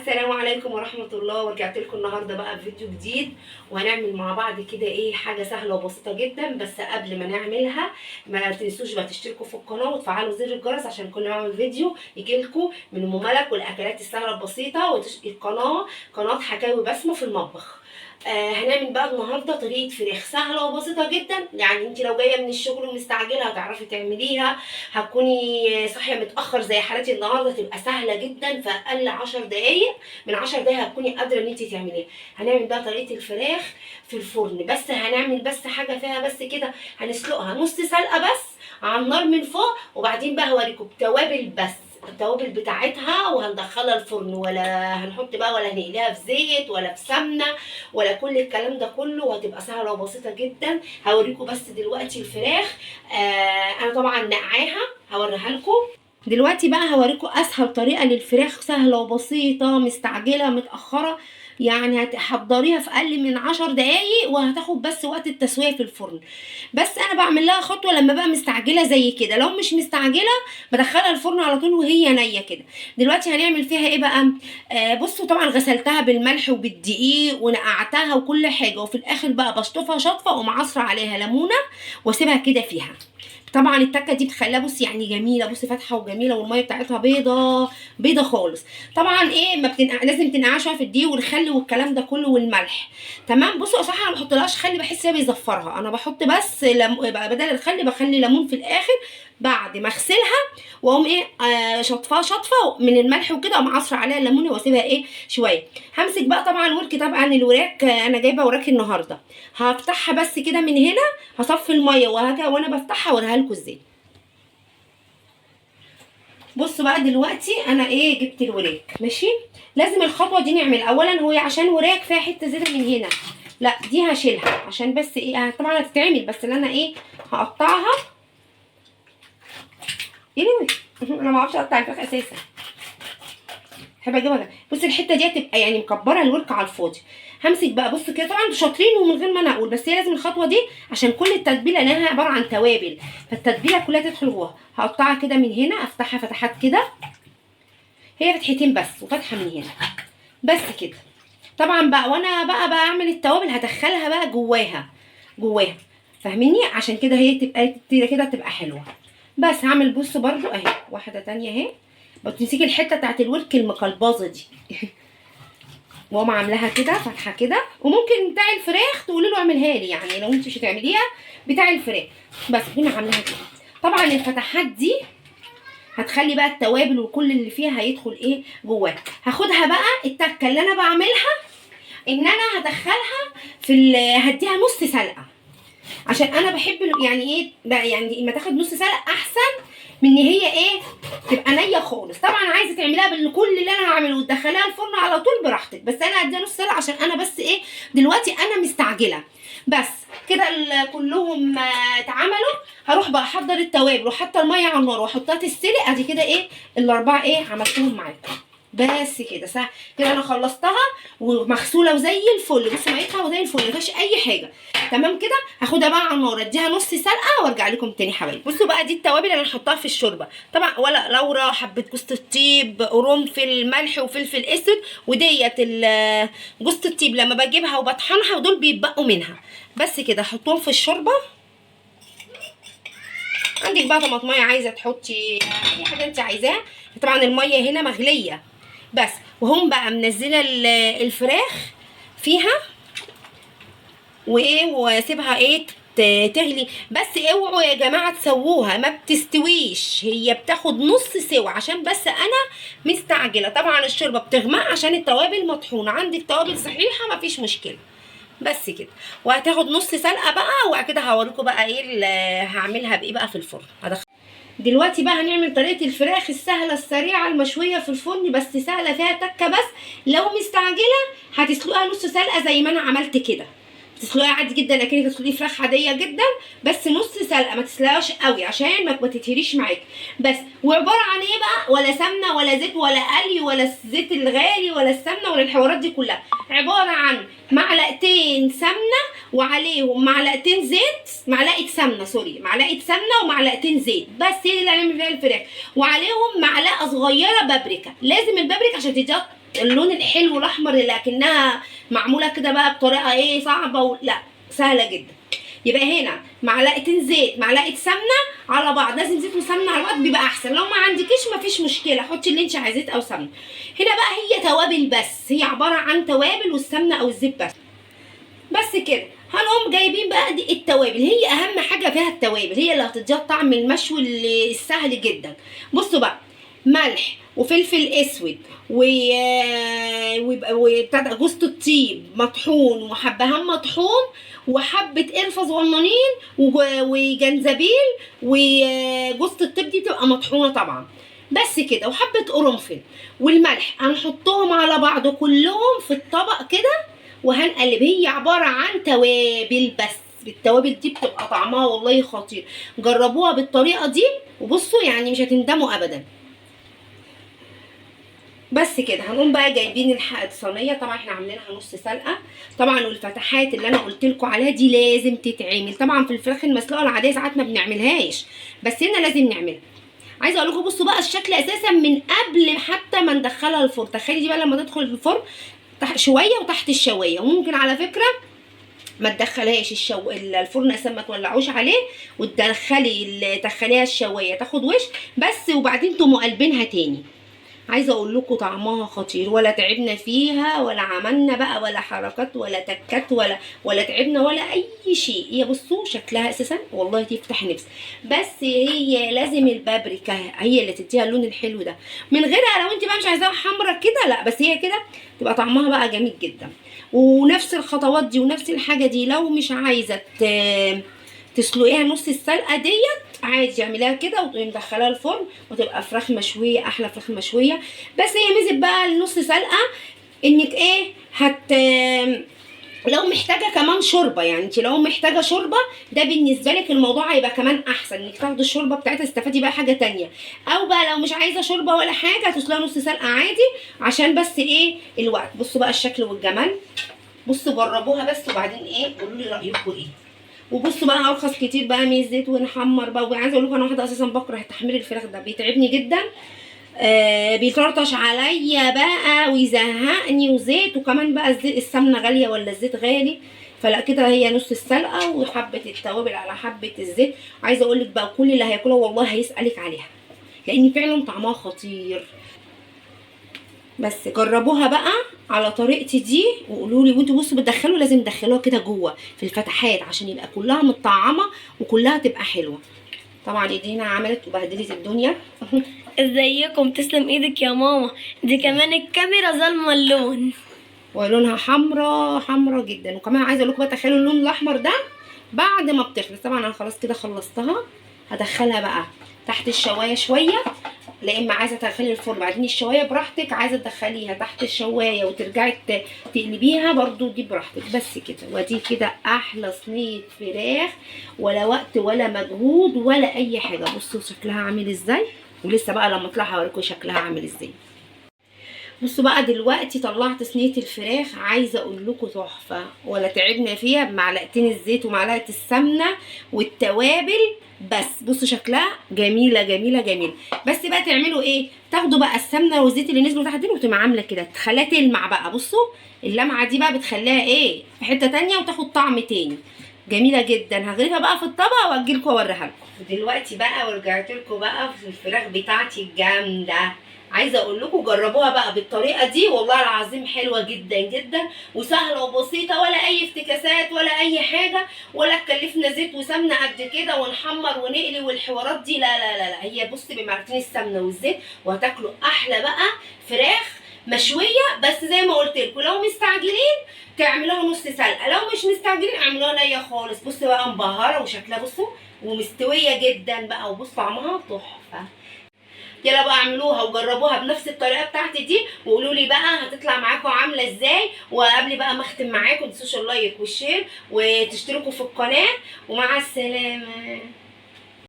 السلام عليكم ورحمة الله. ورجعت لكم النهاردة بقى بفيديو جديد، وهنعمل مع بعض كده ايه حاجة سهلة وبسيطة جدا. بس قبل ما نعملها ما تنسوش بقى تشتركوا في القناة وتفعلوا زر الجرس عشان كل ما اعمل فيديو يجيلكم من ام ملك والاكلات السهلة البسيطة. والقناة قناة حكاوي بسمة في المطبخ. هنعمل بقى النهارده طريقه فراخ سهلة وبسيطة جدا. يعني انت لو جاية من الشغل ومستعجله هتعرفي تعمليها، هتكوني صاحية متاخر زي حالتي النهارده، تبقى سهلة جدا. في اقل 10 دقائق، من 10 دقائق هتكوني قادرة ان انت تعمليها. هنعمل بقى طريقه الفراخ في الفرن، بس هنعمل بس حاجة فيها بس كده، هنسلقها نص سلقه بس على النار من فوق، وبعدين بقى هوريكم بتوابل بس، التوابل بتاعتها، وهندخلها الفرن، ولا هنحط بقى ولا هنقليها في زيت ولا في سمنه ولا كل الكلام ده كله، وهتبقى سهلة وبسيطة جدا. هوريكم بس دلوقتي الفراخ. انا طبعا نقعاها هوريها لكم دلوقتي. بقى هوريكم اسهل طريقه للفراخ، سهلة وبسيطة، مستعجلة متاخرة، يعني هتحضريها في اقل من 10 دقايق، وهتاخد بس وقت التسوية في الفرن. بس انا بعمل لها خطوة لما بقى مستعجلة زي كده، لو مش مستعجلة بدخلها الفرن على طول وهي نيه كده. دلوقتي هنعمل فيها ايه بقى؟ بصوا طبعا غسلتها بالملح وبالدقيق ونقعتها وكل حاجة، وفي الاخر بقى بشطفها شطفه واقوم عصره عليها ليمونه واسيبها كده فيها. طبعا التكه دي بتخليها بصي يعني جميلة، بصي فاتحة وجميلة، والمية بتاعتها بيضة بيضة خالص. طبعا ايه ما بتنقع، لازم تنقعها شوية في الدقيق والخل والكلام ده كله والملح، تمام. بصوا صح انا ما بحطلهاش خل، بحس هي بيزفرها، انا بحط بس بدل الخل بخلي ليمون في الاخر بعد ما اغسلها، واقوم ايه شطفها شطفه من الملح وكده، اقوم عصره عليها الليمون واسيبها ايه شوية. همسك بقى طبعا ورك، طبعا الوراك انا جايبه وراك النهارده، هفتحها بس كده من هنا، هصفي المية وهاجي وانا بفتحها اوريها لكم ازاي. بصوا بقى دلوقتي انا ايه جبت الوراك، ماشي. لازم الخطوة دي نعمل اولا، هو عشان وراك فيها حتة زيادة من هنا، لا دي هشيلها عشان بس ايه، طبعا هتتعمل بس اللي انا ايه هقطعها. ايه انا ما اعرفش اقطع الفراخ اساسا، بحب اجيبها. بصي الحتة دي هتبقى يعني مكبره الورك على الفاضي. همسك بقى بصوا كده، طبعا انتوا شاطرين ومن غير ما انا اقول، بس هي لازم الخطوة دي عشان كل التتبيله لانها عبارة عن توابل، فالتتبيله كلها تدخل جواها. هقطعها كده من هنا، افتحها فتحات كده، هي فتحتين بس وفتحه من هنا بس كده. طبعا بقى وانا بقى بعمل التوابل هدخلها بقى جواها جواها، فاهميني؟ عشان كده هي تبقى كده تبقى حلوة. بس هعمل بصوا برضو اهي واحدة تانية اهي، بتمسكي الحتة بتاعت الورك المقلبظه دي واقوم عاملاها كده فاتحة كده. وممكن بتاع الفراخ تقولي له اعملها لي، يعني لو انت مش هتعمليها بتاع الفراخ، بس هنا عاملاها كده. طبعا الفتحات دي هتخلي بقى التوابل وكل اللي فيها هيدخل ايه جواها. هاخدها بقى التكه اللي انا بعملها ان انا هدخلها في هديها نص سلقه، عشان انا بحب يعني ايه بقى، يعني ما تاخد نص سلقه احسن من ان هي ايه تبقى نيه خالص. طبعا عايزه تعمليها بالكل اللي انا هعمله وتدخليها الفرن على طول براحتك، بس انا هديها نص سلقه عشان انا بس ايه دلوقتي انا مستعجلة. بس كده كلهم اتعملوا. هروح بقى احضر التوابل وحاطه المية على النار واحطها تتسلق. ادي كده ايه الاربعة ايه عملتهم معاكم بس كده صح كده. انا خلصتها ومغسوله وزي الفل، بصوا ميتها وزي الفل مفيهاش اي حاجة، تمام كده. هاخدها بقى على النار اديها نص سلقه وارجع لكم تاني حبايبي. بصوا بقى دي التوابل اللي هنحطها في الشوربة، طبعا ولا لورا، حبه جوز الطيب، قرنفل، ملح وفلفل اسود، وديت جوز الطيب لما بجيبها وبطحنها ودول بيتبقوا منها. بس كده احطهم في الشوربة. عندك بقى طماطميه عايزه تحطي اي حاجة انت عايزاها، طبعا المية هنا مغليه بس. وهم بقى منزله الفراخ فيها وايه، واسيبها ايه تغلي. بس اوعوا يا جماعة تسووها، ما بتستويش، هي بتاخد نص سوا عشان بس انا مستعجلة. طبعا الشوربة بتغمق عشان التوابل مطحونه، عندك توابل صحيحه مفيش مشكلة. بس كده وهتاخد نص سلقه بقى، وبعد كده هوريكم بقى ايه اللي هعملها بايه بقى في الفرن. دلوقتي بقى هنعمل طريقه الفراخ السهلة السريعة المشويه في الفرن، بس سهلة فيها تكه. بس لو مستعجلة هتسلقها نص سلقه زي ما انا عملت كده، تسلقيها عادي جدا اكنك تسلقي فراخ عادية جدا، بس نص سلقه ما تسلقهاش قوي عشان ما تتهريش معاكي. بس وعبارة عن ايه بقى؟ ولا سمنه ولا زيت ولا قلي ولا الزيت الغالي ولا السمنة ولا الحوارات دي كلها. عبارة عن معلقتين سمنه وعليهم معلقتين زيت، معلقه سمنه سوري، معلقه سمنه ومعلقتين زيت بس، هي اللي هنعمل فيها الفراخ. وعليهم معلقه صغيرة بابريكا، لازم البابريكا عشان تديها اللون الحلو الاحمر اللي لكنها معمولة كده بقى بطريقة ايه صعبة لا سهلة جدا. يبقى هنا معلقتين زيت معلقه سمنه على بعض، لازم زيت وسمنه على بعض بيبقى احسن. لو ما عندكيش مفيش مشكلة، حطي اللي انت عايزاه او سمنه. هنا بقى هي توابل بس، هي عبارة عن توابل والسمنه او الزيت بس. بس كده هنقوم جايبين بقى دي التوابل، هي اهم حاجة فيها التوابل، هي اللي هتديها الطعم المشوي السهل جدا. بصوا بقى، ملح وفلفل اسود وبتاع جوزة الطيب مطحون وحبهان مطحون وحبه قرفه صغننين وجنزبيل وجوزة الطيب دي بتبقى مطحونه طبعا. بس كده، وحبه قرنفل والملح هنحطهم على بعض كلهم في الطبق كده وهنقلب. هي عبارة عن توابل بس، التوابل دي بتبقى طعمها والله خطير. جربوها بالطريقة دي وبصوا يعني مش هتندموا ابدا. بس كده هنقوم بقى جايبين الصينية، طبعا احنا عاملينها نص سلقه طبعا، والفتحات اللي انا قلت لكم عليها دي لازم تتعمل. طبعا في الفراخ المسلوقه العادية ساعات ما بنعملهاش، بس هنا لازم نعملها. عايزه اقول لكم بصوا بقى الشكل اساسا من قبل حتى ما ندخلها الفرن. تخيلي دي بقى لما تدخل الفرن شوية وتحت الشوايه. وممكن على فكرة ما تدخلهاش الفرن اساسا، ما تولعوش عليه وتدخلي تدخليها الشوايه تاخد وش بس، وبعدين تقوموا قلبينها تاني. عايزه اقول لكم طعمها خطير، ولا تعبنا فيها ولا عملنا بقى ولا حركات ولا تكات ولا تعبنا ولا اي شيء. هي بصوا شكلها اساسا والله تفتح نفس، بس هي لازم البابريكا هي اللي تديها اللون الحلو ده. من غيرها لو انت بقى مش عايزاها حمرا كده لا، بس هي كده تبقى طعمها بقى جميل جدا. ونفس الخطوات دي ونفس الحاجة دي لو مش عايزه تسلقيها نص السلقه ديت عادي اعمليها كده وتقومي مدخلاها الفرن وتبقى فراخ مشوية، احلى فراخ مشوية. بس هي ميزة بقى النص سلقه انك ايه لو محتاجه كمان شوربة، يعني انت لو محتاجه شوربة ده بالنسبة لك الموضوع هيبقى كمان احسن، انك تاخدي الشوربة بتاعتها تستفادي بقى حاجة تانية. او بقى لو مش عايزه شوربة ولا حاجة هتسلقيها نص سلقه عادي عشان بس ايه الوقت. بصوا بقى الشكل والجمال، بصوا جربوها بس وبعدين ايه قولوا لي رايكم ايه. وبصوا بقى ارخص كتير بقى من الزيت ونحمر بقى. وعايزه اقول لكم انا واحدة اساسا بكره تحمير الفراخ ده، بيتعبني جدا، بيطرطش عليا بقى ويزهقني، وزيت، وكمان بقى الزيت السمنة غالية ولا الزيت غالي. فلا كده هي نص السلقه وحبه التوابل على حبه الزيت. عايزه اقول لك بقى كل اللي هياكلها والله هيسالك عليها، لان فعلا طعمها خطير. بس جربوها بقى على طريقتي دي وقولوا لي. وانتوا بصوا بتدخلوا لازم تدخلوها كده جوه في الفتحات عشان يبقى كلها متطعمه وكلها تبقى حلوة. طبعا ايدينا عملت وبهدلت الدنيا. ازيكم؟ تسلم ايدك يا ماما، دي كمان الكاميرا ظالمه اللون ولونها حمرا حمرا جدا. وكمان عايزه اقول لكم بقى تخيلوا اللون الاحمر ده بعد ما بتخلص. طبعا انا خلاص كده خلصتها، هدخلها بقى تحت الشوايه شوية، لا اما عايزه تدخلي الفرن بعدين الشوايه براحتك، عايزه تدخليها تحت الشوايه وترجعي تقلبيها برضو دي براحتك. بس كده، ودي كده احلى صينية فراخ، ولا وقت ولا مجهود ولا اي حاجة. بصوا شكلها عامل ازاي، ولسه بقى لما اطلع هوريكم شكلها عامل ازاي. بصوا بقى دلوقتي طلعت صينية الفراخ، عايزه اقول لكم تحفة، ولا تعبنا فيها بمعلقتين الزيت ومعلقة السمنة والتوابل بس. بصوا شكلها جميلة جميلة جميلة. بس بقى تعملوا ايه، تاخدوا بقى السمنة والزيت اللي نزلوا تحت دول وتبقى عامله كده، تخليها تلمع بقى. بصوا اللمعة دي بقى بتخليها ايه في حتة تانية وتاخد طعم تاني. جميلة جدا. هغرفها بقى في الطبق واجيلكم اوريها لكم. دلوقتي بقى ورجعت لكم بقى في الفراخ بتاعتي الجامدة. عايزه اقول لكم جربوها بقى بالطريقة دي، والله العظيم حلوة جدا جدا وسهلة وبسيطة، ولا اي افتكاسات ولا اي حاجة، ولا تكلفنا زيت وسمنه قد كده ونحمر ونقلي والحوارات دي. لا لا لا لا، هي بصي بمعلقتين السمنة والزيت وهتاكلوا احلى بقى فراخ مشوية. بس زي ما قلت لكم لو مستعجلين تعملوها نص سلقه، لو مش مستعجلين اعملوها نيه خالص. بصوا بقى مبهرة وشكلها بصوا ومستويه جدا بقى، وبصوا طعمها تحفة. يلا بقى اعملوها وجربوها بنفس الطريقة بتاعتي دي وقولوا لي بقى هتطلع معاكم عامله ازاي. وقبل بقى ما اختم معاكم متنسوش ال like وال share وتشتركوا في القناة، ومع السلامة.